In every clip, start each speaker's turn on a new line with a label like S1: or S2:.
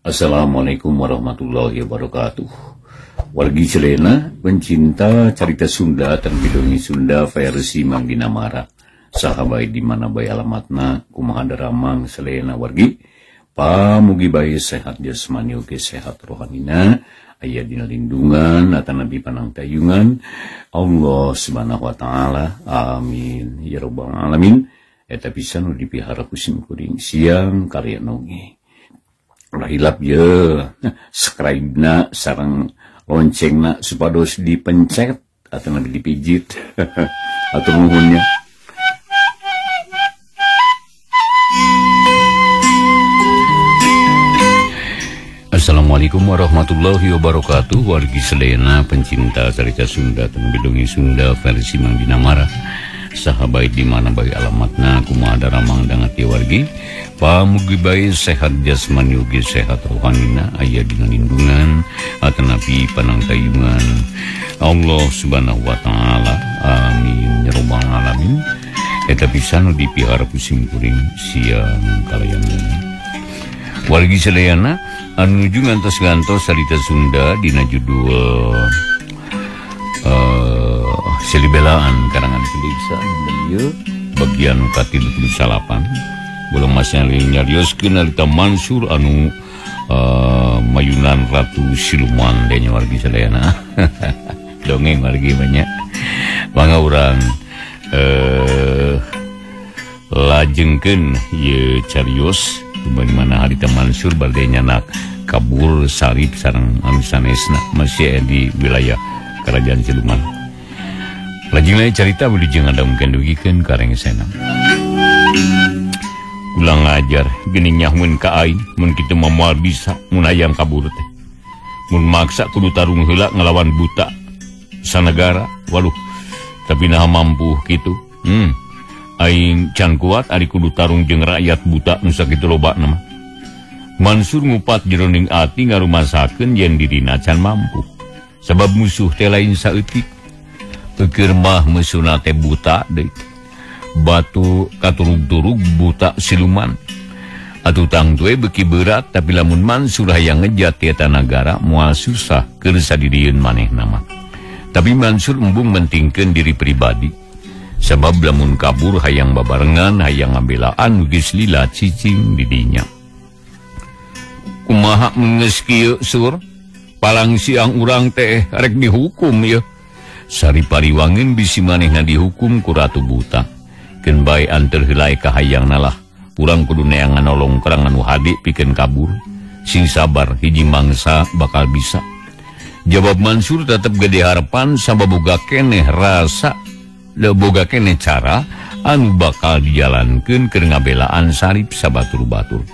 S1: Assalamualaikum warahmatullahi wabarakatuh. Wargi Selena, pencinta carita Sunda dan bidongi Sunda versi Mang Dinamara. Sahabai di mana bae alamatna, kumaha daramang Selena wargi. Pamugi bae sehat jasmani oge sehat rohanina, aya dina lindungan atanapi panangtayungan Allah Subhanahu wa taala. Amin ya rabbal alamin. Eta pisan nu dipihara ku sim kuring siang karya noge. Ulah hilap ye, subscribe-na sareng loncengna supados dipencet atau nabi dipijit atau nuhunnya. Assalamualaikum warahmatullahi wabarakatuh. Wargi Selena pencinta carita Sunda dan bidongi Sunda versi Mang Dinamara. Sahabat di mana bae alamatna, kumaha daramang dangat wargi. Pamugi bae sehat jasmani ugi sehat rohanina, aya dina lindungan atanapi panangtayungan Allah Subhanahu wa taala. Amin ya rabbal alamin. Eta pisan nu dipihara ku sim kuring siang kalayan. Wargi sadayana anu nuju ngantos-ngantos carita Sunda dina judul Silibelaan karangan Felix ieu bagian ka-38. Belum masnya nyarioskeun harita Mansur anu mayunan Ratu Siluman deui wargi sadayana. Dongeng wargi banyak. Mangga urang lajengkeun ieu carios bagaimana harita Mansur bade nyanak kabur Sarip sareng anu sanesna masih di wilayah Kerajaan Siluman. Lajeng lain carita wilujeng ngadamkeun dugikeun ka rengsena. Ulang ngajar geuning nyahueun ka aing mun kitu mah moal bisa mun hayang kabur teh. Mun maksa kudu tarung heula ngalawan buta sanegara. Waduh, tapi naha mampu kitu. Aing can kuat ari kudu tarung jeung rakyat buta nu sakitu lobana mah. Mansur ngupat jeroning ati ngarumasakeun yen dirina can mampu. Sebab musuh teh lain saeutik. Pikir mah musuhna teh buta deui. Batu katurug-turug buta siluman. Atuh tangtu beuki berat tapi lamun Mansur hayang ngejat ti eta nagara moal susah keur sadirieun manehna mah. Tapi Mansur embung mentingkeun diri pribadi. Sebab lamun kabur hayang babarengan hayang ngabelaan geus lila cicing di dinya. Kumaha geus kieu sur? Palang siang urang teh rek dihukum yeuh. Sari pariwangin bisi manehna dihukum ku Ratu Buta. Keun bae anteur heula ka hayang nalah. Urang kudu neangan nolong kerang anu hade pikeun kabur. Sing sabar hiji mangsa bakal bisa. Jawab Mansur tetep gede harapan sabab boga keneh rasa boga keneh cara anu bakal dijalankeun keur ngabelaan Sarip sabatur-batur.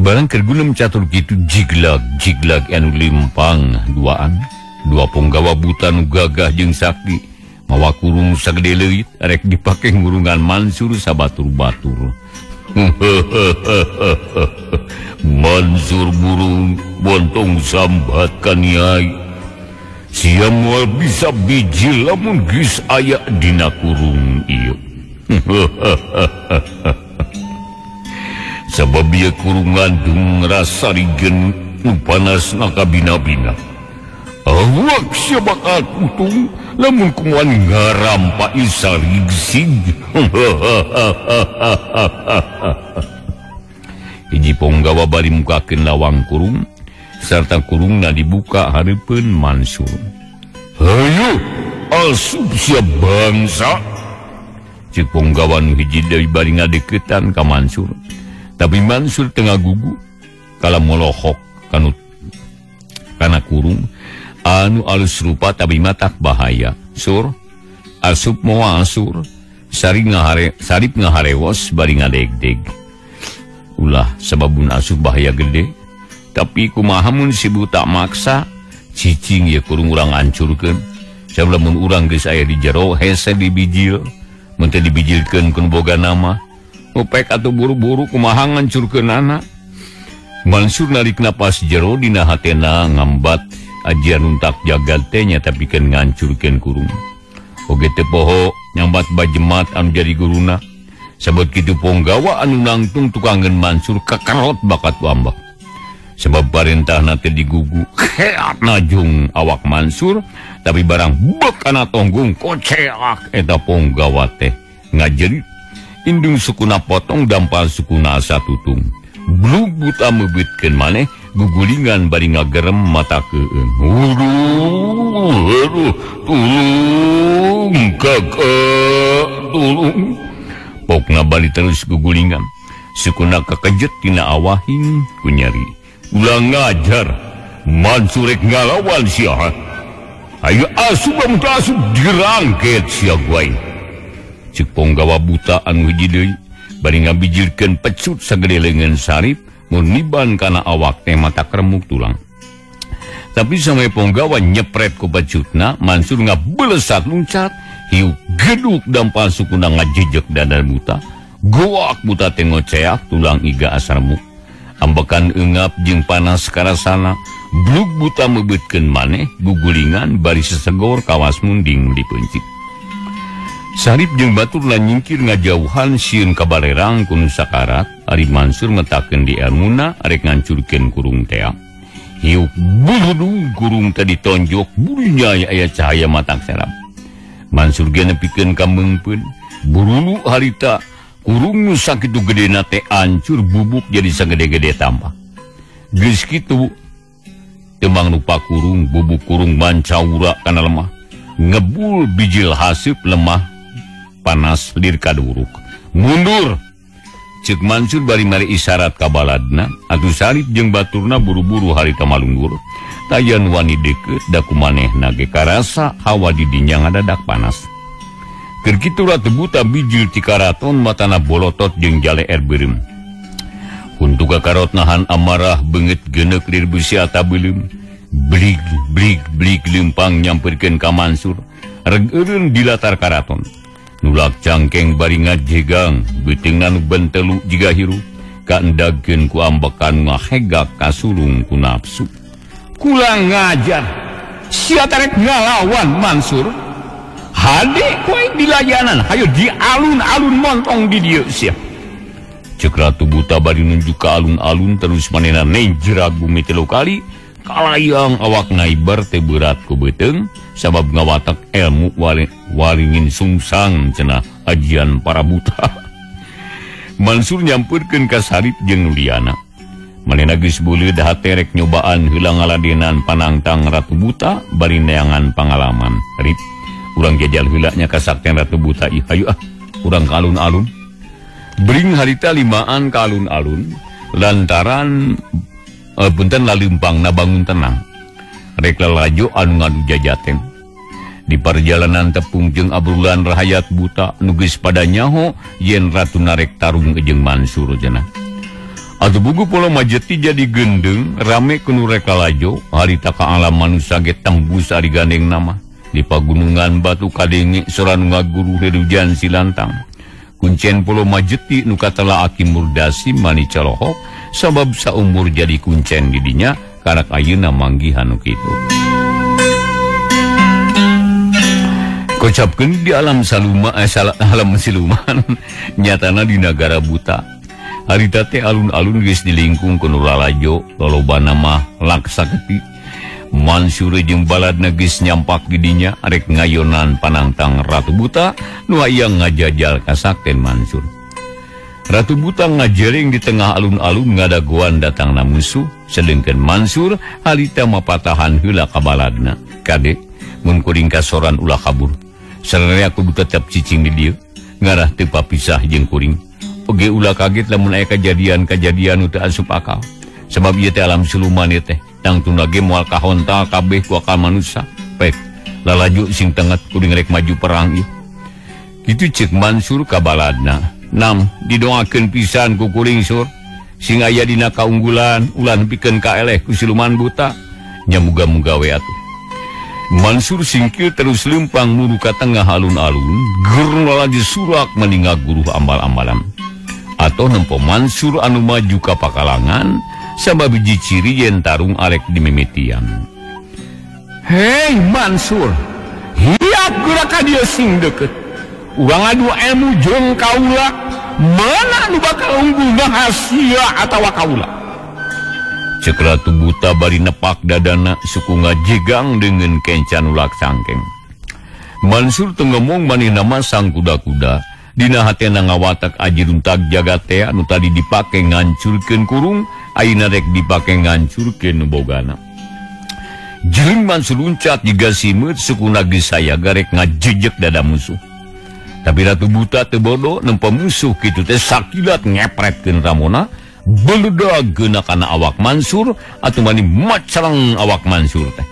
S1: Barang keur gunem catur kitu jiglag-jiglag anu limpang duaan. Dua punggawa buta nu gagah jeung sakti mawa kurung sagede leuit rek dipake ngurungan Mansur sabatur-batur. Mansur burung bontong sambat kaniai. Sia moal bisa biji lamun geus aya dina kurung ieu. Sabab ieu kurung ngandung rasa rigen nu panasna kabina-bina. Awak sia bakal putung lamun kumuan ngarampa isarigsig. Hiji ponggawa bari mukakeun lawang kurung sarta kurungna dibuka hareupeun Mansur. Hayu asup sia bangsa. Cek ponggawa nu hiji deui bari ngadeukeutan ka Mansur. Tapi Mansur tengah gugu kala molohok kanu kana kurung anu alus rupa tapi matak bahaya. Sur asup moal sur. Sarip ngaharewos bari ngadegdeg. Ulah sababun asup bahaya gede. Tapi kumaha mun si buta maksa cicing ye kurung urang hancurkeun. Sabab lamun urang geus aya di jero hese dibijil. Mun teu dibijilkeun ku boga nama. Upek atuh buru-buru kumaha ngancurkeunana. Mansur narik napas jero dina hatena ngambat ajian untak jagat teh nyata pikeun ngancurkeun kurung. Oge teu poho nyambat bajemat anu jadi guruna. Sabab kitu ponggawa anu nangtung tukangeun Mansur kakarot bakat wambak. Sebab parentahna teh digugu heat najung awak Mansur tapi barang bek kana tonggung koceak eta ponggawa teh ngajerit. Indung sukuna potong dampal sukuna asa tutung. Blug buta meubitkeun maneh gugulingan bari ngagerem mata keueung. Aduh, tulung kakak, tulung. Pokna bari terus gugulingan. Sukuna kakejet tina awahing ku nyeri. Ulah ngajar Mansur rek ngalawan sia. Ayo asup lamun teu asup dirangket sia guai. Cek ponggawa buta anu hiji deui bari ngabijirkeun pecut sagede leungeun sarip mun niban kana awak teh mata kremuk tulang. Tapi sampai ponggawa nyepret ku pecutna, Mansur ngabelesat luncat, hiu geduk dampal sukuna ngajejek dadar buta. Goak buta teh ngoceak tulang iga asarmuk. Ambekan eungap jeung panas karasana, blug buta meubeuteun maneh gugulingan bari sesegor kawas munding dipeuncit. Sarip jeung baturna nyingkir ngajauhan sieun kabalerang ku nu sakarat, ari Mansur metakeun di elmuna arek ngancurkeun kurung tea. Hiuk buludung kurung teh ditonjok bulunya aya cahaya matak serap. Mansur ge nepikeun ka meungpeun, burulu harita kurung nu sakitu gedena teh ancur bubuk jadi sagede-gede tambah. Geus kitu teu mangrupa kurung, bubuk kurung mancaura kana lemah. Ngebul bijil haseup lemah panas lir kaduruk. Mundur. Ceuk Mansur bari mari isyarat ka baladna, atuh Sarip jeung baturna buru-buru harita malunggur. Tayan wani deukeut da kumanehna ge karasa hawa di dinya ngadadak panas. Keur kitu Ratu Buta bijil ti karaton matana bolotot jeung jaleer beureum. Huntu kakarot nahan amarah beungeut geuneuk lir beusi atabeuleum. Blig blig blig leumpang nyamperkeun ka Mansur. Reg eureun di latar karaton. Nulak cangkeng bari ngajegang, beuteungna nu bentelu jiga hirup, kaendagkeun ku ambekan ngahegak kasulung ku nafsu. Kula ngajar, sia tarek ngalawan Mansur. Hade koe dilayanan, hayo di alun-alun montong di dieu sia. Ceuk Ratu Buta bari nunjuk ka alun-alun terus manehna nejrag bumi 3 kali, kalayang awak ngaibar teh berat ku beuteung. Sabab ngawatak ilmu waringin sungsang cenah ajian para buta. Mansur nyamperkeun ka Sarip jeung Nuliana. Manehna geus beuleud hate rek nyobaan heula ngaladenan panangtang Ratu Buta bari neangan pangalaman. Rip, urang jajal heula nya kasaktian Ratu Buta ieu. Hayu ah, urang ka alun-alun. Bring harita limaan ka alun-alun lantaran punten laleumpangna bangun tenang. Rek lalajo anu ngadu jajaten. Di perjalanan tepung jeung abrulan rahayat buta nu geus pada nyaho yen ratu narek tarung jeung Mansur cenah. Atuh buku Pulau Majeti jadi gendeng rame ku nu rek lalajo harita ka alam manusia ge tembus ari gandeng nama. Di pagunungan batu kadenge sora nu ngaguru redujan silantang. Kuncen Pulau Majeti nu katela Aki Murdasi mani calohok sabab saumur jadi kuncen di dinya karak ayeuna manggihan nu kitu. Kocapkeun di alam saluma alam siluman nyatana di nagara buta. Harita teh alun-alun geus dilingkung ku nu lalajo, lolobana mah laksaketi. Mansur jeung baladna geus nyampak di dinya arek ngayonan panangtang Ratu Buta nu hayang ngajajal kasakten Mansur. Ratu Buta ngajering di tengah alun-alun ngadagoan datangna musuh, sedengkeun Mansur harita mapatahan heula ka baladna. Kade, mun kuring kasoran ulah kabur. Sararea kudu tetep cicing di dieu, ngarah teu papisah jeung kuring. Oge ulah kaget lamun aya kajadian-kajadian nu teu asup akal. Sebab ieu teh alam siluman ieu teh, tangtuna ge moal kahontal kabeh ku akal manusa. Pek, lalaju sing tenget kuring rek maju perang ieu. Kitu ceuk Mansur ka baladna. Nam didoakeun pisan ku kuring sur sing aya dina kaunggulan ulah nepikeun ka eleh ku siluman buta nya muga-muga we atuh. Mansur singkir terus lempang muru ka tengah alun-alun ger lalajo surak mani ngaguruh ambal-ambalan. Atau nempo Mansur anu maju ka pakalangan sabab hiji ciri yen tarung arek dimimitian. Hei Mansur, hiap geura ka dieu sing deukeut. Urang adu ilmu jeung kaula, mana nu bakal unggul rahasia atawa kaula. Cek Ratu Buta bari nepak dadana suku ngajegang dengan kencan ulak sangkeng. Mansur teu ngomong manehna masang kuda-kuda. Dina hatena ngawatak aji runtag jagat teh anu tadi dipake ngancurkeun kurung, ayeuna rek dipake ngancurkeun nu bogana. Jeung Mansur luncat jiga simeut sukuna geus sayaga rek ngajejek dada musuh. Tapi Ratu Buta teu bodoh nempo musuh kitu teh sakilat ngepretkeun ramona, beledag geuna kana awak Mansur atuh mani macereng awak Mansur teh.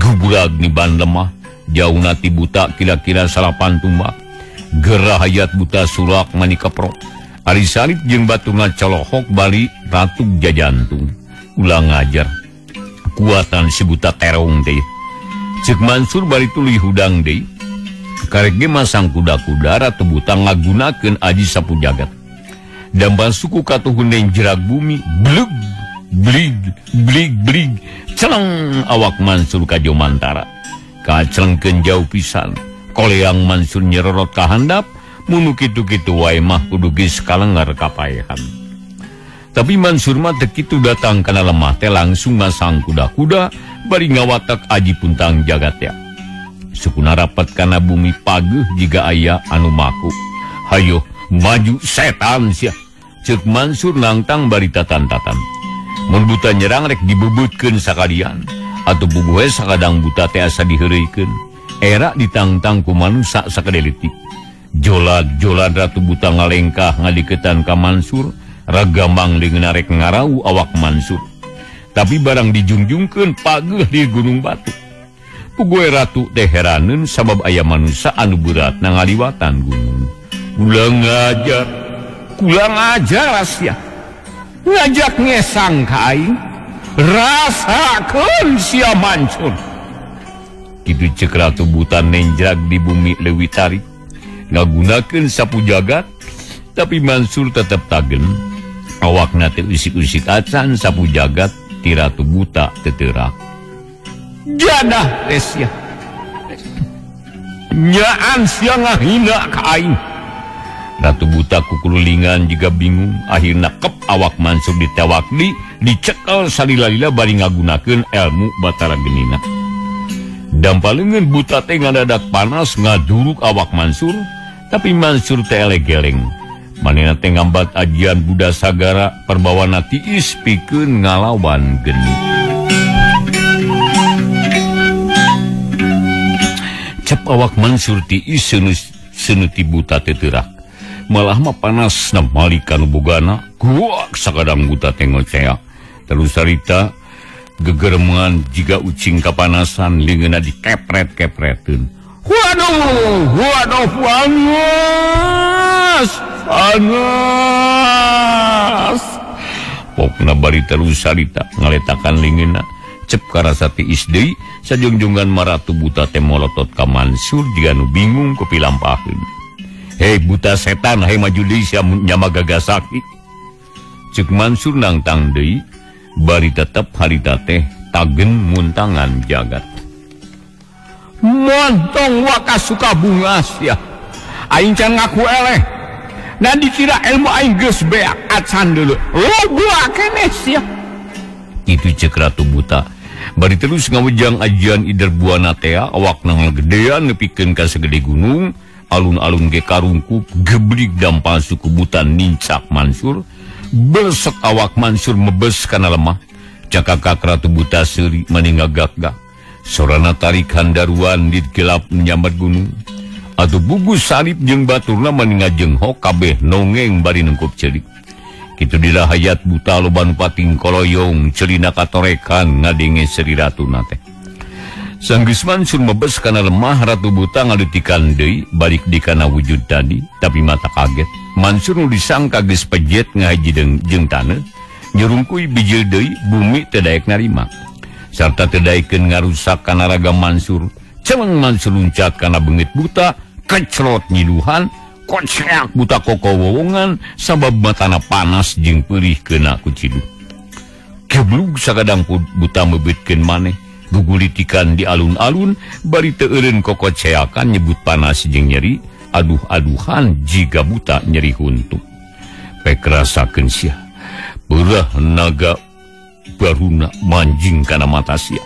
S1: Gubrag niban lemah, jauhna ti Buta kira-kira 8 tumbak. Gerah hayat Buta surak mani keprok. Ari Sarip jeung baturna colohok bali ratuk jajantung. Ulah ngajar. Kuatan si Buta terong teh. Cek Mansur bari tuluy hudang deui. Karek ge masang kuda-kuda Ratu Buta ngagunakeun aji sapu jagat. Dampan suku katuhun jerak bumi bleg blig blig blig celeng awak Mansur ka Jomantara. Kacelengkeun jauh pisan. Koleang Mansur nyerorot ka handap, munu kitu-kitu wae mah kudu geus kalengar kapaehan. Tapi Mansur mah teu kitu datang kana lemah teh langsung masang kuda-kuda bari ngawatak aji puntang jagat ya. Sukuna rapat kana bumi pageuh jiga aya anu maku. Hayo maju setan sia. Ceuk Mansur nangtang bari tatan-tatan. Mun Buta nyerang rek dibebutkeun sakalian atuh bubuhe sakadang Buta teh asa diheureuykeun. Era ditangtang ku manusa sakedelitik. Jolad-jolad Ratu Buta ngalengkah ngadiketan ka Mansur, ragamang leungeun rek ngarau awak Mansur. Tapi barang dijungjungkeun pageuh di gunung batu. Puguh Ratu teh heraneun sabab aya manusa anu beratna ngaliwatan gunung. Ulah ngajar sia. Ngajak ngesang ka aing. Rasakeun sia Mansur. Kitu cek Ratu Buta nenjrag di bumi leuwih tarik ngagunakeun sapu jagat, tapi Mansur tetep tagen. Awakna teh usik-usik acan sapu jagat ti Ratu Buta teu teurak. Jadah teh sia. Nyaan sia ngahina ka aing. Ratu Buta kukululingan jiga bingung, akhirna kep awak Mansur ditewak di dicekel salila-lila bari ngagunakeun ilmu Batara Genina. Dampa leungeun Buta teh ngadadak panas ngaduruk awak Mansur, tapi Mansur teh eleh-geleng. Manehna teh ngambat ajian Buddha Sagara perbawana tiis pikeun ngalawan geni. Cep awak Mansur tiis seunuti Buta teh teurak. Malah mah panas na malik kanu bogana, guak sakadang Buta teh ngoceak. Terus harita gegereman jiga ucing kapanasan leungeunna dikepret-kepreteun. Waduh, waduh panas, panas. Pokna bari terus harita ngaletakan leungeunna. Cep karasa tiis deui, sajungjungan Ratu Buta teh molotot ka Mansur jiga nu bingung kupilampaheun. Hei Buta setan, hei maju deui sia nyama gagasaki. Ceuk Mansur nangtang deui, bari tetep harita teh tagen muntangan jagat. Montong waka suka bungas ya. Aing can ngaku eleh. Nah dikira ilmu aing geus beak acan dulu. Loba keneh sia. Kitu ceuk Ratu Buta. Bari terus ngawejang ajian Ider Buana tea awakna ngagedean nepikeun ka segede gunung. Alun-alun ge karungkup geblig dampal suku Buta nincak Mansur. Besek awak Mansur mebes kana lemah. Cakakak Ratu Buta seuri mani ngagak-gak. Sorana tarikan daruan ditgelap menyambat gunung. Atuh bugus Sarip jeung baturna mani ngajenghok kabeh nongeng bari nengkup cerik. Kitu dirahayat Buta loba nu pating koloyong celina katorekan ngadenge seri ratuna teh. Sanggeus Mansur mebes kana lemah, Ratu Buta ngalutikan deui balik di kana wujud tadi, tapi mata kaget. Mansur nu disangka geus pejet ngahiji jeung taneuh, nyurungkuy bijil deui bumi teu daek narima. Sarta teu daekeun ngarusak kana raga Mansur. Celeng Mansur luncat kana beungit Buta, kecrot nyiduhan, koceak Buta kokowowongan sabab matana panas jeung peurih keuna ku ciduh. Geblug sakadang Buta meubitkeun maneh. Gugulitikan di alun-alun bari teu eureun kokoceakan nyebut panas jeung nyeri, aduh-aduhan jiga Buta nyeri huntu. Pek rasakeun sia. Beurah naga Baruna manjing kana mata sia.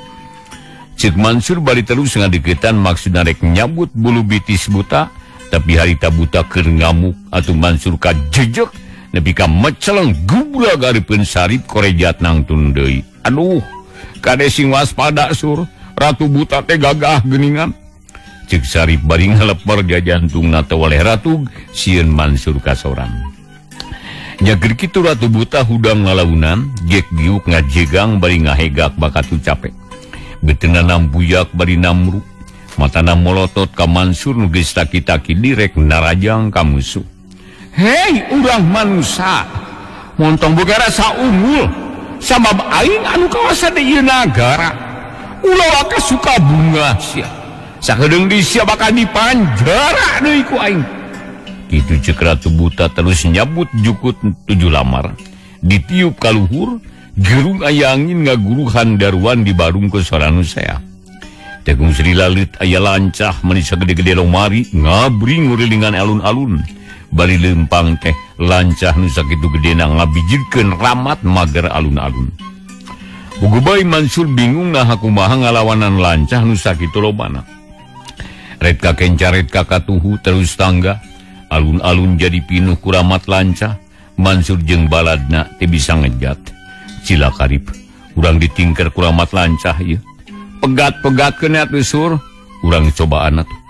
S1: Cek Mansur bari terus ngadeukeutan maksudna rek nyabut bulu bitis buta, tapi harita buta keur ngamuk atuh Mansur kajejek nepi ka meceleng gubra gareupeun Sarip korejat nangtun deui. Aduh, kade sing waspada Sur, Ratu Buta teh gagah geuningan. Cek Sarip bari ngaleper jajantungna teh waleh ratu sieun Mansur kasorang. Nya keur kitu Ratu Buta hudang ngalaunan, gek giuk ngajegang bari ngahegak bakatu capek. Beteuna nambuyak bari namru, matana molotot ka Mansur nu geus taki-taki direk narajang ka musuh. Hei urang manusa, montong boga rasa unggul, sabab aing anu kawasa di ieu nagara. Ulah waka suka bunga sia. Sakedeung di sia bakal dipanjara deui ku aing. Kitu cek Ratu Buta terus nyabut jukut 7 lamar. Ditiup kaluhur, gerung aya angin ngaguruhan daruan di barung ke soranu saya. Tegung Sri Lalit aya lancah meni sagede-gede lomari ngabring ngurilingan alun-alun. Bari lempang teh lancah nu sakitu gedena ngabijirkeun ramat mager alun-alun. Puguh bae Mansur bingung nah kumaha ngalawanan lancah nu sakitu lobana. Ret ka kenca ret ka katuhu terus tangga. Alun-alun jadi pinuh kuramat lancah. Mansur jeung baladna teu bisa ngejat. Cilakarip urang ditingker kuramat lancah ieu. Pegat-pegatkeun atuh Sur, urang cobaan atuh.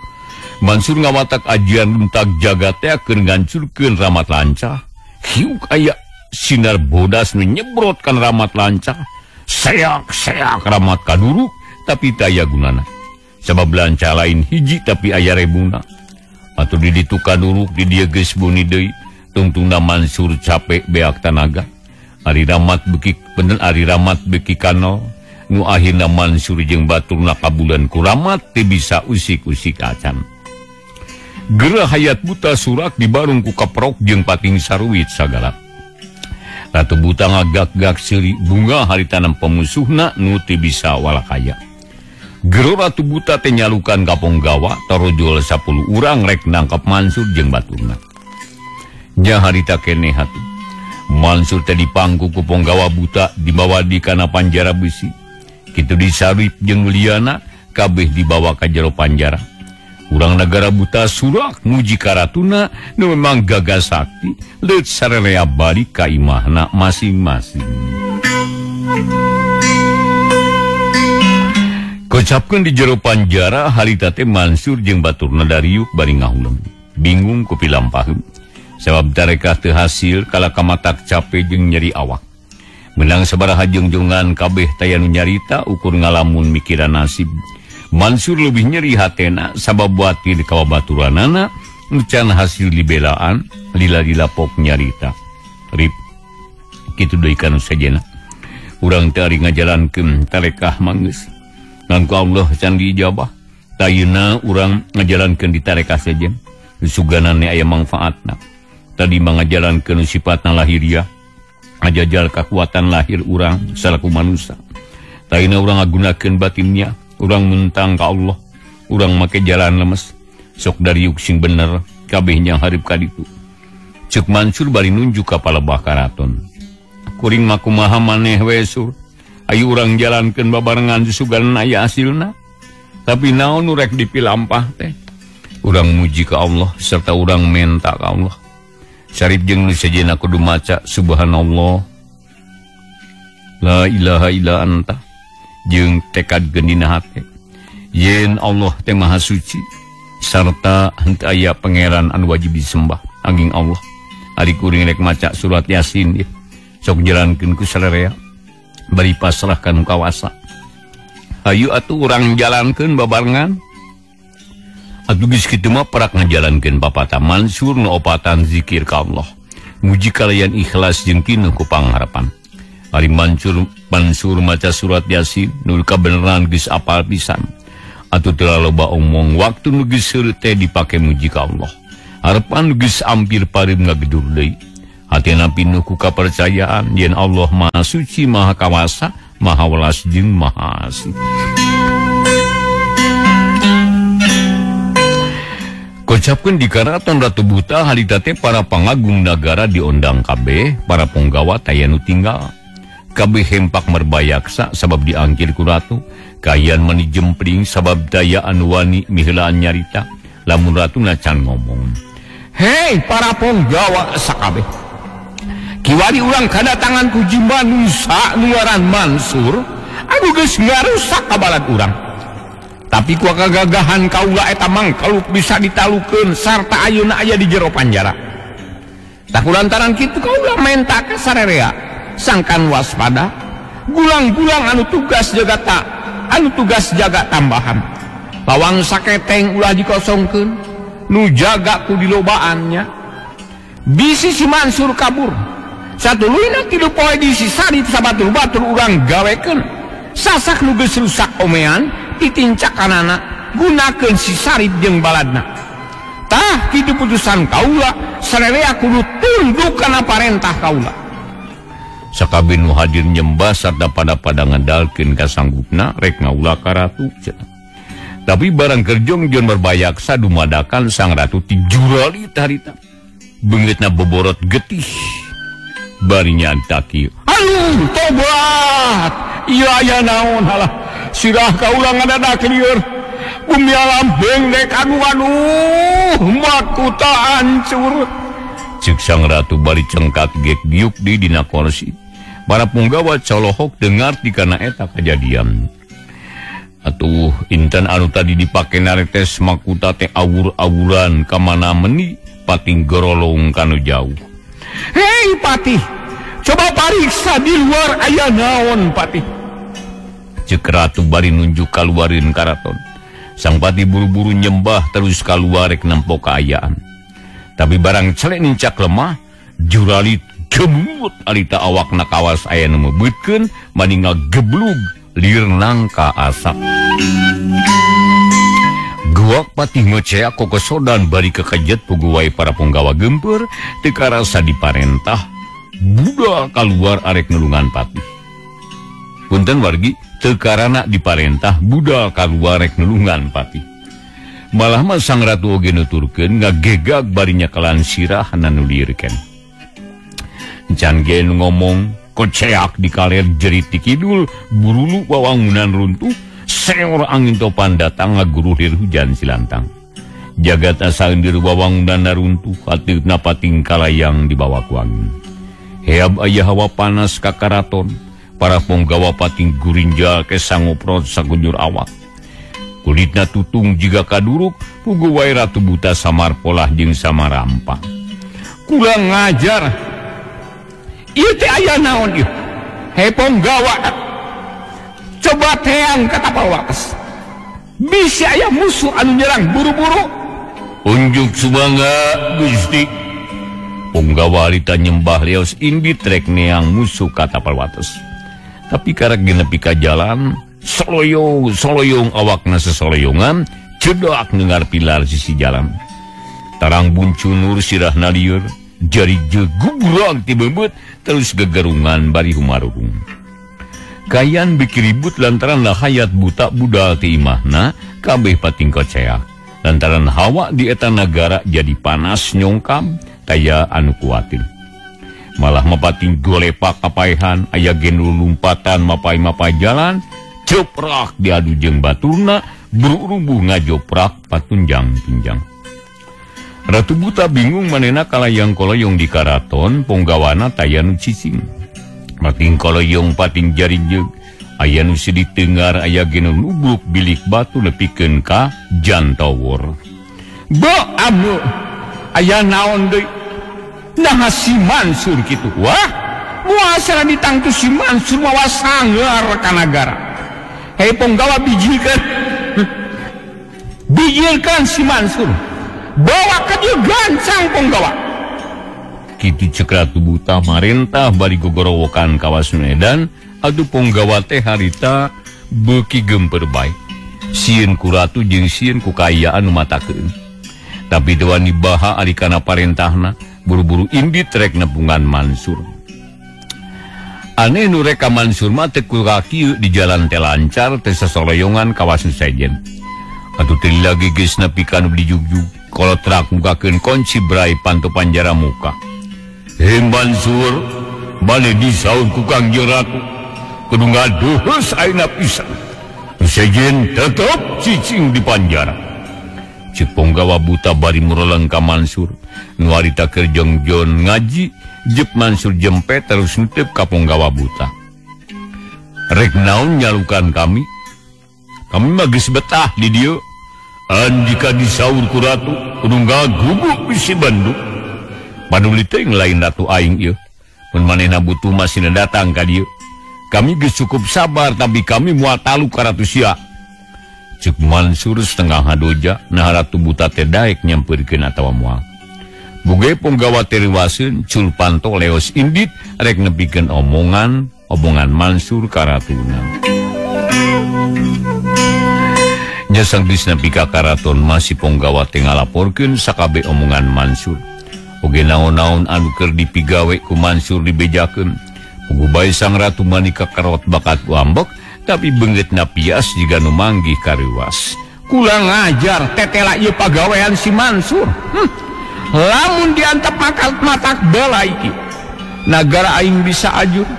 S1: Mansur ngawatak ajian luntak jagat teh keur ngancurkeun ramat lancah. Hiuk aya sinar bodas nu nyebrot kan ramat lancah. Seak-seak ramat kaduruk tapi teu aya gunana. Sabab lancah lain hiji tapi aya rebuna. Atuh di ditu kaduruk di dieu geus buni deui. Tungtungna Mansur capek beak tanaga. Ari ramat beuki bener ari ramat beuki kanol. Nu akhirna Mansur jeung baturna kabulan ku ramat teu bisa usik-usik acan. Gerah hayat buta surak di barung ku kaprok jeung pating saruwit sagala. Ratu Buta ngagak-gak seuri bunga harita nempo musuhna nu teu bisa walakaya. Gero Ratu Buta teh nyalukan ka ponggawa tarojol 10 urang rek nangkap Mansur jeung baturna. Nya harita keneh hati. Mansur teh dipangku ku ponggawa buta dibawa di kana panjara besi. Kitu disarip jeung liana kabeh dibawa ka jero panjara. Urang nagara buta surak muji karatuna nu memang gagah sakti leut sararea balik ka imahna masing-masing. Kocapkeun di jero panjara harita teh Mansur jeung baturna dariuk bari ngahuleng. Bingung ku pilampaheum. Sabab tarekah teu hasil kala kamatak cape jeung nyeri awak. Menang sabaraha jungjongan kabeh taya nu nyarita ukur ngalamun mikiran nasib. Mansur lebih nyeri hatena sabab watir ka babaturanana nu can hasil dibelaan lila-lila pok nyarita. Rip kitu deui kanu sejenna. Urang teh ari ngajalankeun tarekah manggeus. Ngan ku Allah can diijabah. Tayuna urang ngajalankeun di tarekah sejen. Suganane aya mangfaatna. Tadi mangajalankeun sifatna lahiriah, ngajajal kakuatan lahir urang salaku manusia. Tayuna urang ngagunakeun batinnya, urang mentang ka Allah, urang make jalan lemes, sok dariuk sing bener, kabeh nyang hareup ka ditu. Ceuk Mansur bari nunjuk ka palebah karaton. Kuring mah kumaha maneh we Sur, ayo urang jalankeun babarengan sugan aya hasilna. Tapi naon nu rek dipilampah teh? Urang muji ka Allah serta urang menta ka Allah. Sarip jeung nu sejenna kudu maca subhanallah la ilaha illa anta jeung tekadkeun dina hate yen Allah teh maha suci sarta henteu aya pangeran anu wajib disembah anging Allah. Ari kuring rek maca surat Yasin ieu sok jalankeun ku sararea bari pasrahkan kawasa. Hayu atuh urang jalankeun babarengan. Atuh geus kitu mah perak ngajalankeun papata Mansur nu opatan zikir ka Allah. Muji kalayan ikhlas jeung kinuh ku pangharapan. Ari Mansur maca surat Yasin nu kabeneran geus apal pisan. Atuh teu loba omong waktu nu geus seureut teh dipake muji ka Allah. Harepan nu geus ampir pareum ngagedur deui. Hatena pinuh ku kapercayaan yen Allah Maha Suci, Maha Kawasa, Maha Welas jeung Maha Asih. Kocapkeun di karaton Ratu Buta harita teh para pangagung nagara diondang kabeh, para ponggawa taya nu tinggal. Kabeh hempak merbayaksa sabab diangkir ku ratu. Kayan mani jempling sabab daya anu wani miheulaan nyarita. Lamun ratuna can ngomong. Hei para ponggawa sakabeh. Kiwari urang kadatangan ku Jimanusa nu ngaran Mansur anu geus ngarusak ka balad urang. Tapi ku kagagahan kaula eta mangkaluk bisa ditalukeun sarta ayeuna aya di jero panjara. Tah kulantaran kitu kaula menta ka sarerea sangkan waspada gulang-gulang anu tugas jaga tak anu tugas jaga tambahan. Lawang saketeng ulah dikosongkeun nu jaga ku dilobaannya. Bisi si Mansur kabur. Satuluyna tilu poe disisari sabatur-batur urang gawekeun. Sasak nu geus rusak omean titincakanana gunakeun si Sarip jeung baladna. Tah kitu putusan kaula sarerea kudu tunduk kana parentah kaula. Sakabeh nu hadir nyembah sarta pada-pada ngandalkeun kasanggupna rek ngaula ka ratu. Tapi barang kerjong jeung berbayaksa dumadakan sang ratu ti jurali harita. Beungeutna boborot getih. Bari nyantaki. Aduh, tobat. Ieu aya naon halah. Sirah kaula ngadadak lieur. Bumi alam bengdek aduh aduh, makuta hancur. Ceuk sang ratu bari cengkat gek giuk di dina kursi. Para punggawa colohok dengar di kana eta kejadian. Atuh intan anu tadi dipake naretes makuta teh awur-awuran ka mana meni pating gorolong kanu jauh. Hei patih, coba pariksa di luar aya naon patih. Ceuk ratu bari nunjuk kaluarin karaton. Sang patih buru-buru nyembah terus kaluar rek nempo kaayaan. Tapi barang celek nincak lemah, jurali gemut alita awakna kawas aya nu mebeutkeun mani ngageblug lir nangka asap. Guak patih ngeceak kokosodan bari kekejet puguwai para punggawa gempur teu karasa diparentah budal kaluar arek nulungan patih. Punten wargi teu karana diparentah budal kaluar rek nulungan patih. Malah mah sang ratu oge nuturkeun ngagegag bari nyakalan sirah nu liurkeun. Can ge nu ngomong koceak di kaler jerit di kidul burulu wawangunan runtuh. Seor angin topan datang ngaguruhir hujan silantang. Jagat asa eundir wawangunan runtuh hateupna pating kalayang dibawa ku angin. Heab aya hawa panas ka karaton, para ponggawa pating gurinjal ke sangoprot sagunjur awak. Kulitna tutung jiga kaduruk, puguh wae ratu buta samar polah jeung samarampa. Kurang ngajar. Ieu teh aya naon ieu? He ponggawa coba teang ka tapal wates. Bisi aya musuh anu nyerang buru-buru. Unjuk sumangga Gusti. Punggawa harita nyembah leos indit rek neang musuh ka tapal wates. Tapi karek genepi ka jalan, soloyong soloyong awakna sesoloyongan, cedak nengar pilar sisi jalan. Tarang buncunur sirahna lieur, jari jegubrang ti beungeut terus gegerungan bari humarurung. Kayan biki ribut lantaran lahayat buta budal ti imahna kabeh pating koceak. Lantaran hawa di eta nagara jadi panas nyongkam taya anu kuatir. Malah mapating golepak kapaehan aya gendul lumpatan mapai-mapai jalan ceprak diadu jeung baturna berurubuh ngajoprak patunjang-tunjang. Ratu Buta bingung manena kalayang koloyong di karaton ponggawana taya nu cicing. Pating koloyong pating jarinjeug aya nu sedih tengar aya ge nu nubruk bilik batu nepikeun ka jantawur. Be amu aya naon deui? Naha si Mansur kitu. Wah, muasana ditangtu si Mansur mawa sangar ka nagara. Hei ponggawa bijilkeun. Bijilkeun si Mansur. Bawa ka dieu gancang ponggawa. Kitu ceuk Ratu Buta marentah bari gogorowokan kawas Medan, atuh ponggawa teh harita beuki gemper bae. Sieun ku ratu jeung sieun ku kaayaan nu matakeun. Tapi teu wani baha ari kana parentahna, buru-buru indit rek nepungan Mansur. Aneh nu rek ka Mansur mah teu kieu di jalan teh lancar teh sasoloyongan kawas nu sejen. Atuh teu lagi geus nepi ka nu dijugjug, kolotrak mukakeun kunci brai panto panjara muka. Hei Mansur, Bane disaur ku Kangjeng Ratu kudu ngadeheus ayeuna pisan. Sejen tetep cicing di panjara. Cek ponggawa buta bari mureleng ka Mansur. Nu harita keur jongjon ngaji, jep Mansur jempe terus nuteup ka ponggawa buta. Rek naon nyalukan kami? Kami mah geus betah di dieu. Andika disaur ku ratu, kudu ngagubuk bisi banduk. Paduli teuing lain ratu aing ieu. Mun manehna butuh masih datang ka dieu. Kami geus cukup sabar tapi kami moal talu ka ratu sia. Cek Mansur setengah hadoja, nah ratu buta teh daek nyampeurkeun atawa moal. Buge ponggawa teh riwaseun, cul panto leos indit rek nepikeun omongan Mansur ka ratuna. Nya sanggeus nepi ka karaton masih ponggawa teh ngalaporkeun sakabeh omongan Mansur. Oge naon-naon anu keur dipigawe ku Mansur dibejakeun. Puguh bae sang ratu manika karot bakat ku ambek, tapi beungeutna pias jiga nu manggih kariwas.
S2: Kurang ajar tetela ieu pagawean si Mansur. Lamun diantep matak bela iki. Nagara aing bisa ajur.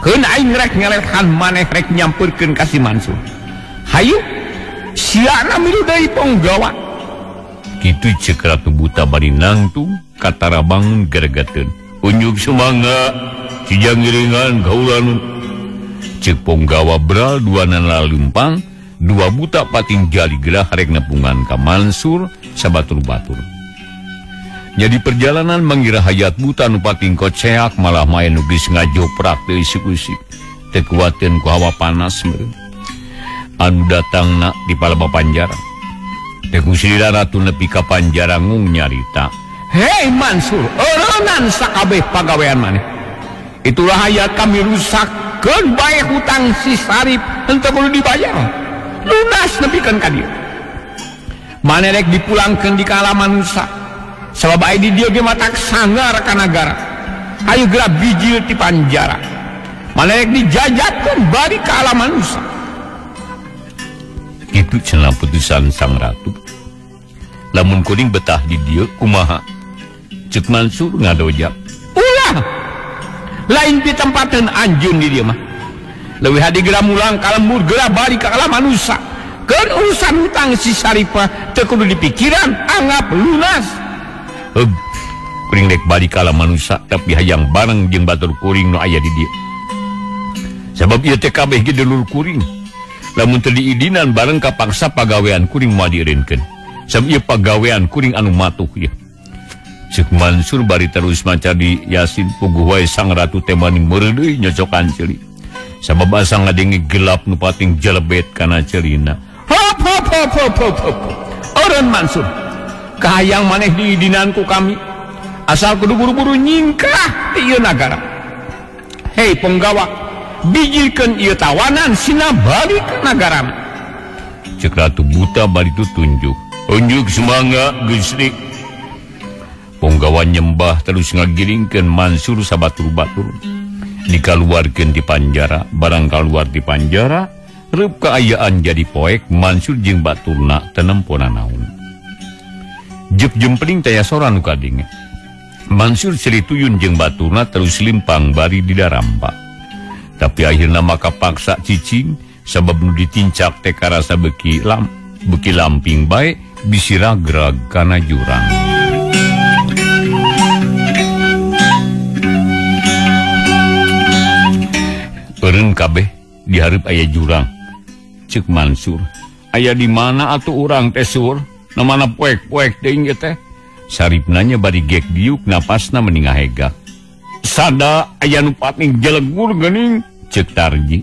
S2: Keun aing rek ngelehan maneh rek nyampeurkeun ka si Mansur. Hayu siana milu deui ponggawa.
S1: Kitu ceuk ratu buta bari nangtung katara bangun geregeteun. Unjuk sumangga cijang ngiringan kaulan. Ceuk ponggawa bral dua nana lempang, dua buta pating jali gerah rek nepungan ka Mansur sabatur-batur. Jadi perjalanan mangira hayat buta nu pating koceak malah main nu geus ngajoprak teu isuk-isuk. Teu kuateun ku hawa panas meureun. Anu datangna di palebah panjara. Teh kusira ratu nepi ka panjara ngung nyarita.
S2: Hei Mansur, eureunnan sakabeh pagawean maneh. Itulah hayat kami rusak, keun bae hutang si Sarip henteu kudu dibayar. Lunas nepikeun ka dieu. Maneh rek dipulangkeun di ka alam manusa. Sabab aya di dieu ge matak sanggar ka nagara. Hayu geura bijil ti panjara. Maneh rek dijajatkeun bari ka alam manusa.
S1: Itu cenah putusan sang ratu. Lamun kuring betah di dieu kumaha? Ceuk Mansur ngadoja.
S2: Ulah. Lain ditempateun anjeun di dieu mah. Leuwih hade geura mulang ka lembur geura balik ka alam manusa. Keun urusan hutang si Saripah teu kudu dipikiran, anggap lunas.
S1: Heug, kuring rek balik ka alam manusa tapi hayang bareng jeung batur kuring nu aya di dieu. Sabab ieu teh kabeh ge dulur kuring. Lamun teu diidinan bareng kapaksa pagawean kuring moal dieureunkeun. Sabab ieu pagawean kuring anu matuh ieu. Ceuk Mansur bari terus maca di Yasin puguh wae sang ratu teh mani meureudeuy nyocokan ceuli. Sabab asa ngadenge gelap nu pating jelebet kana ceulina.
S2: Hop hop hop hop hop hop. Eureun Mansur. Kahayang maneh diidinan ku kami. Asal kudu buru-buru nyingkah ti ieu nagara. Hei ponggawa, bijilkeun ieu tawanan sina balik ka nagara.
S1: Ceuk ratu buta bari tunjuk. Unjuk sumangga Gusti. Ponggawa nyembah terus ngagiringkeun Mansur sabatur-batur. Dikaluarkeun di panjara, barang kaluar di panjara, reup kaayaan jadi poek Mansur jeung baturna teu nempona naon. Jep jempling taya sora nu kadenge. Mansur ceuri tuyun jeung baturna terus limpang bari didarampa. Tapi akhirna maka paksa cicing sabab nu ditincak teh karasa beuki lamping bae bisi ragrag kana jurang. Eureun kabeh dihareup aya jurang. Ceuk Mansur, aya di mana atuh urang teh sur? Na mana poek-poek teuing ieu teh? Sarip nanya bari gek diuk napasna meni ngahegak. Sada aya nu pating jelegur geuning, ceuk Tarji.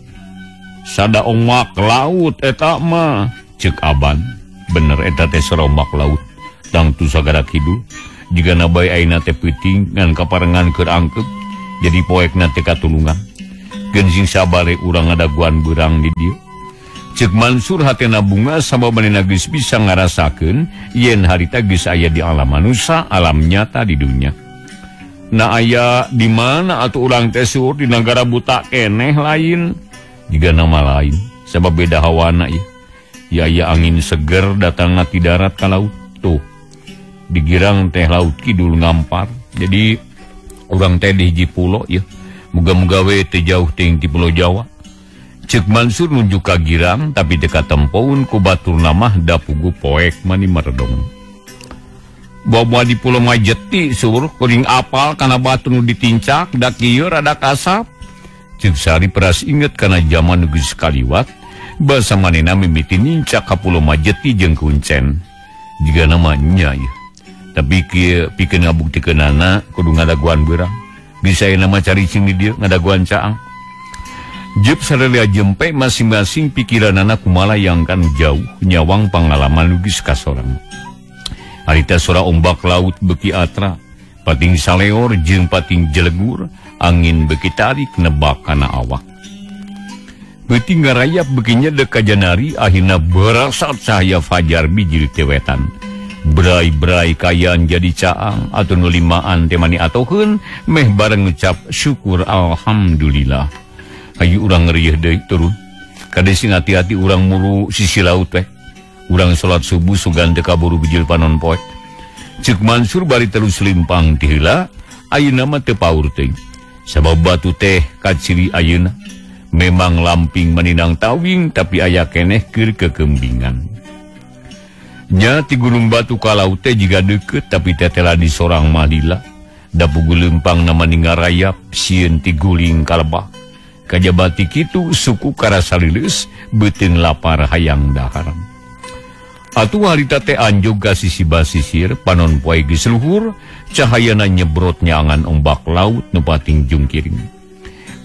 S1: Sada omak laut eta mah, ceuk Aban. Bener eta teh serombak laut. Tangtu sagara kidul, jigana bae ayeuna teh peuting ngan kaparengan keur angkep, jadi poekna teh katulungan. Geun sing sabare urang ngadaguan beurang di dieu. Ceuk Mansur hatena bunga sabab manehna geus bisa ngarasakeun yen harita geus aya di alam manusa, alam nyata di dunya. Na aya di mana atuh urang teh sur di nagara buta keneh lain, jiga nama lain sabab beda hawana ieu. Ya aya angin seger datangna ti darat ka laut tuh. Digirang teh laut kidul ngampar. Jadi urang teh di hiji pulo ieu. Muga-muga we teu jauh teuing ti Pulau Jawa. Cek Mansur nunjuk ka girang tapi teu katempoun ku baturna mah da pugu poek mani meredong. Bawa di Pulau Majeti sur kuring apal kana batu nu ditincak da kieu rada kasap. Cek Sari peras inget kana jaman nu geus kaliwat basa manehna mimiti nincak ka Pulau Majeti jeung kuncen. Jigana mah nya ieu. Tapi kieu pikeun ngabuktikeunana kudu ngadaguan beurang. Bisa nama caricing di dieu ngadaguan caang. Jep sarelea jempe masing-masing pikiranana kumalayang kanu jauh nyawang pangalaman nu geus kasorang. Harita sora ombak laut beki atra, pating saleor jeung pating jelegur, angin beki tarik nebak kana awak. Beuting ngarayap beki nyedek ka janari, akhirna berasat cahaya fajar bijil tewetan. Berai-berai kayan jadi caang atau nu limaan teh mani atoheun meh bareng ngucap syukur alhamdulillah. Hayu urang ngerieuh deui turun. Kade sing hati-hati urang muru sisi laut teh. Urang salat subuh sugan teu kaburu bijil panon poe. Ceuk Mansur bari terus limpang ti heula, ayeuna mah teu paur teuing. Sabab batu teh kaciri ayeuna memang lamping meninang tawing tapi aya keneh keur kekembingan. Nya ti Gunung Batu ka laut teh jiga deukeut tapi tetela di sorang mah lila. Da pugu leumpang na mani ngarayap sieun ti guling ka lebah. Kajabati kitu suku karasa lileus beuteung lapar hayang dahar. Atuh harita teh anjog ka sisi basisir panon poe geus luhur cahayana nyebrot nyangan ombak laut nu pating jungkiring.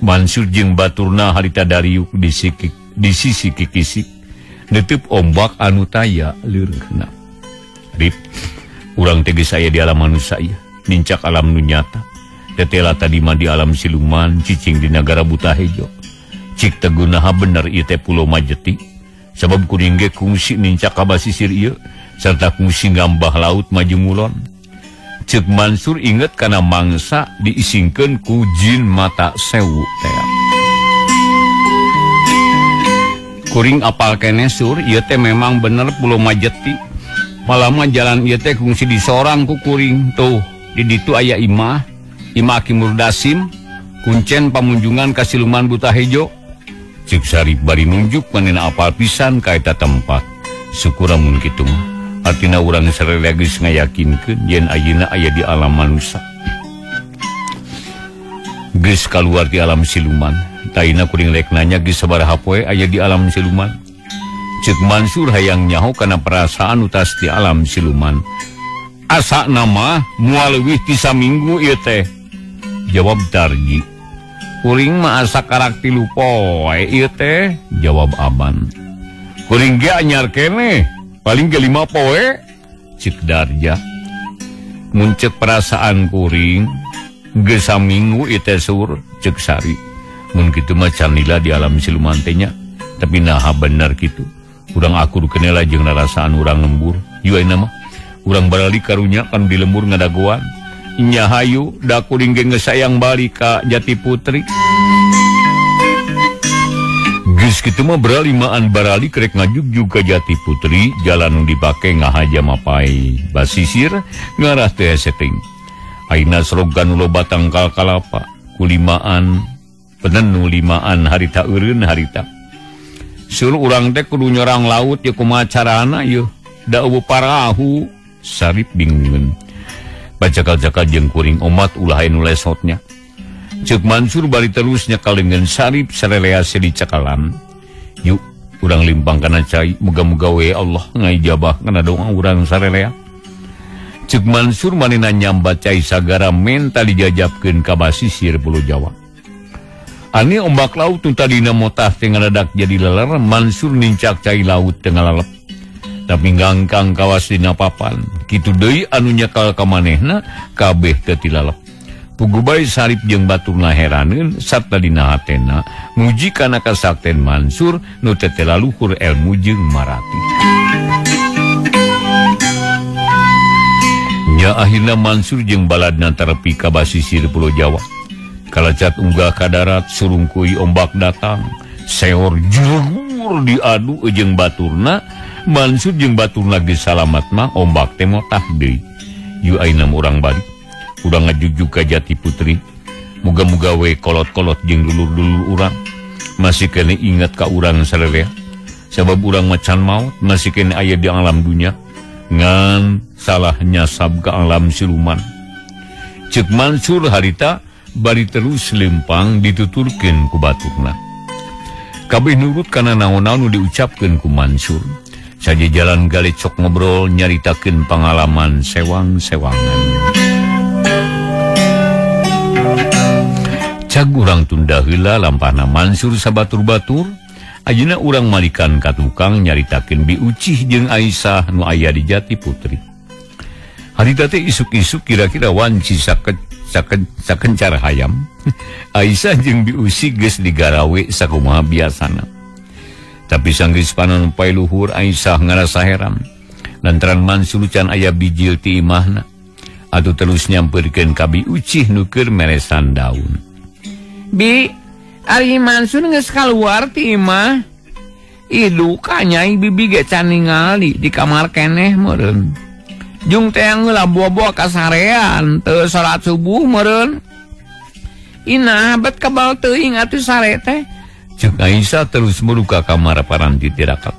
S1: Mansur jeung baturna harita dariuk di sisi kikisik netep ombak anu taya leureuhna. Rip, urang teh geus aya di alam manusia ieu, nincak alam nu nyata. Tetela tadi mah di alam siluman, cicing di nagara buta hejo. Cik tegunaha bener ieu teh Pulau Majeti. Sabab kuring ge kungsi nincak ka basisir ieu sarta kungsi ngambah laut maju ngulon. Ceuk Mansur inget kana mangsa diisingkeun ku jin mata sewu teh. Kuring apal keneh sur, ieu teh memang bener Pulau Majeti. Palama jalan ieu teh kungsi disorang ku kuring. Tuh, di ditu aya imah, imah Ki Murdasim, kuncen pamunjungan ka siluman buta hejo. Ceuk Sarip bari nunjuk manehna apal pisan ka eta tempat. Syukur amun kitu mah. Artina urang sararea geus ngayakinkeun yen ayeuna aya di alam manusia. Geus kaluar di alam siluman. Taina kuring rek nanya geus sabaraha poe aya di alam siluman. Ceuk Mansur hayang nyaho kana perasaan utas di alam siluman. Asa nama moal leuwih ti saminggu ieu teh. Jawab Darji. Kuring mah asa karak 3 poe ieu teh, jawab Aban. Kuring ge anyar keneh, paling ge 5 poe, cik Darja. Mun ceuk perasaan kuring geus saminggu ieu teh sur, ceuk Sari. Mun kitu mah canila di alam siluman teh nya, tapi naha bener kitu. Urang akur kenela jeung rarasaan urang lembur. Yu ayeuna mah urang baralik karunya kan di lembur ngadagoan. Nya hayu da kuring ge geus sayang balik ka Jati Putri. Geus kitu mah beralimaan baralik rek ngajugjug ka Jati Putri, jalan nu dipake ngahaja mapai basisir ngarah teh setting. Ayeuna srogan nu loba tangkal kalapa, kulimaan penenu limaan harita eureun harita. Sur urang teh kudu nyorang laut ye kumaha carana yeuh, da eueuh parahu. Sarip bingungeun. Bacakal-cakal jeung kuring omat ulah anu lesotnya. Ceuk Mansur bari terus nyekal dengan Sarip sarelea dicakalan. Yuk, urang limpang kana cai, muga-muga we Allah ngaijabah kana doa urang sarelea. Ceuk Mansur manehna nyambat cai sagara menta dijajabkeun ka basisir Pulau Jawa. Ani ombak laut nu tadina motah teh ngadadak jadi leler, Mansur nincak cai laut teh ngalalep. Tapi ngangkang kawas dina papan, kitu deui anu nyekal ka manehna kabeh teu tilalep. Pugu bae Sarip jeung baturna heraneun sarta dina hatena muji kana kasakten Mansur nu tetela luhur elmu jeung marati. Nya akhirna Mansur jeung baladna terepi ka basisir Pulau Jawa. Kalacat unggah ka darat surungkui ombak datang, seor jurur diadu jeung baturna. Mansur jeung baturna geus salamat mah ombak teh motah deui. Yu ayeuna urang balik. Urang ngajugjug ka Jati Putri. Muga-muga we kolot-kolot jeung dulur-dulur urang masih kene ingat ka urang sararea. Sabab urang macan maut masih kene aya di alam dunya ngan salah nyasab ka alam siluman. Cek Mansur harita bari terus lempang dituturkeun ku baturna. Kabeh nurut kana naon-naon nu diucapkeun ku Mansur. Saja jalan galecok ngobrol nyaritakeun pangalaman sewang-sewangan. Cag urang tunda heula lampahna Mansur sabatur-batur, ayeuna urang malikan ka tukang nyaritakeun Bi Ucih jeung Aisyah nu aya di Jati Putri. Harita teh isuk-isuk kira-kira wanci sakencar hayam. Aisyah jeung Bi Ucih geus digarawe sakumaha biasana. Tapi sanggeus panon pae luhur Aisyah ngarasa heran lantaran Mansur can aya bijil ti imahna. Atuh terus nyamperkeun ka Bi Ucih nu keur meresan daun.
S2: Bi, ari Mansur geus kaluar ti imah. Iduh ka nyai bibi ge can ningali di kamar keneh meureun. Jung teh heula bobo ka sarean teu salat subuh meureun. Inah bet kebal teuing atuh sare teh.
S1: Cek Aisyah terus meruka kamar paranti tirakat.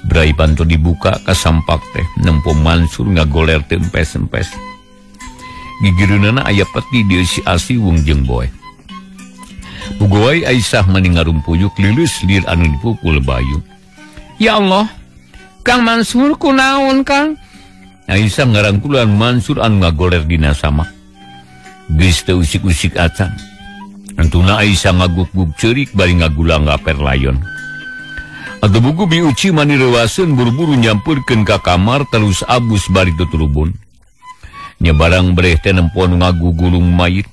S1: Brai panto dibuka kasampak teh nempo Mansur ngagoler teu empes-empes. Gigireunana aya peti dieusi asi wung jeung boe. Puguai Aisyah mani ngarumpuyuk lilis lir anu dipukul Bayu.
S2: Ya Allah, Kang Mansur kunaon Kang?
S1: Aisyah ngarangkulan Mansur anu ngagoler dina sama. Geus teu usik-usik acan. Antuna Aisyah ngaguk-guk ceurik bari ngagulang ngaper layon. Atuh buku Bi Uci mani reuaseun buru-buru nyampeurkeun ka kamar terus abus bari tuturubun. Nya barang breh teh nempo nu ngagugulung mayit.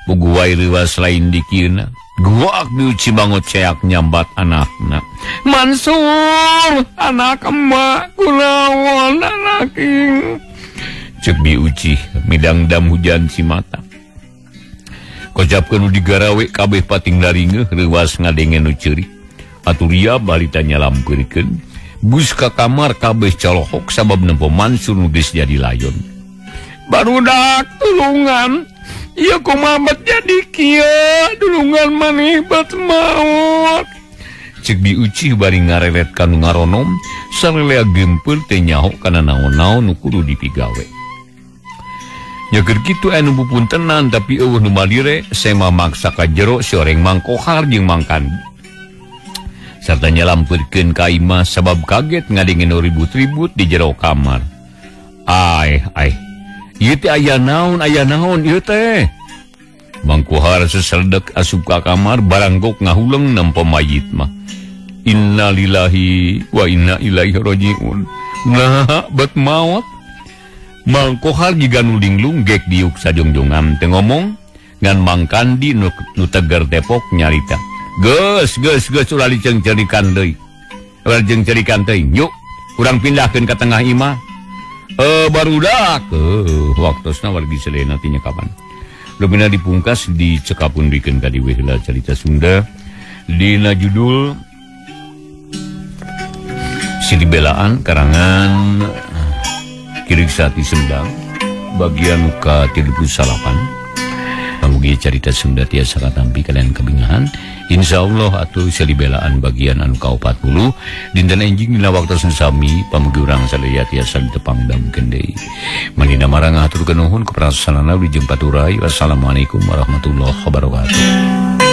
S1: Puguai reuas lain dikieuna. Guak Bi Uci bangot ceak nyambat anakna.
S2: Mansur, anak emak kunaon anak ing.
S1: Cek Bi Uci midangdam hujan si mata. Kocapkeun nu digarawe kabeh pating laringeuh reuas ngadenge nu ceurik. Aturia balita nyalampeurkeun. Bus ka kamar kabeh colohok sabab nempo Mansur nu geus jadi layon.
S2: Barudak tulungan. Ieu kumaha bet jadi kieu tulungan maneh bet maot.
S1: Cek Bi Ucih bari ngareret ka nu ngaronom sarelea geumpeur teh nyaho kana naon-naon nu kudu dipigawe. Nya keur kitu anu pupuntenan tapi eueuh nu malire sema maksa ka jero si oreng mangkohar jeung mangkan. Sarta nyalampeurkeun ka imah sabab kaget ngadenge nu ribut-ribut di jero kamar. Ai ai. Ieu teh aya naon ieu teh. Mangkohar seseldek asup ka kamar baranggok ngahuleng nempo mayit mah. Innalillahi wa inna ilaihi rajiun. Nah, bet maot. Mangkohar jiga nu linglung gek diuk sajongjongan teu ngomong ngan Mangkandi nu teger tepok nyarita. Geus geus geus ulah diceungceurikan deui. Ulah diceungceurikan teuing. Yuk, urang pindahkeun ka tengah imah. Barudak waktosna wargi sadayana ti nya kapan. Lumina dipungkas dicekapun bikeun ka diwe heula carita Sunda dina judul Sili Belaan karangan Kirik Sati Sendang bagian ka-38. Pamugi carita Sunda tiasa katampi kalian kabingahan. Insyaallah atuh Sili Belaan bagian anu ka-40 dinten enjing dina waktu sami pamugi urang sadaya tiasa ditepang damkeun deui. Manina marang hatur nuhun kaprasanana wilujeng paturai. Wassalamualaikum warahmatullahi wabarakatuh.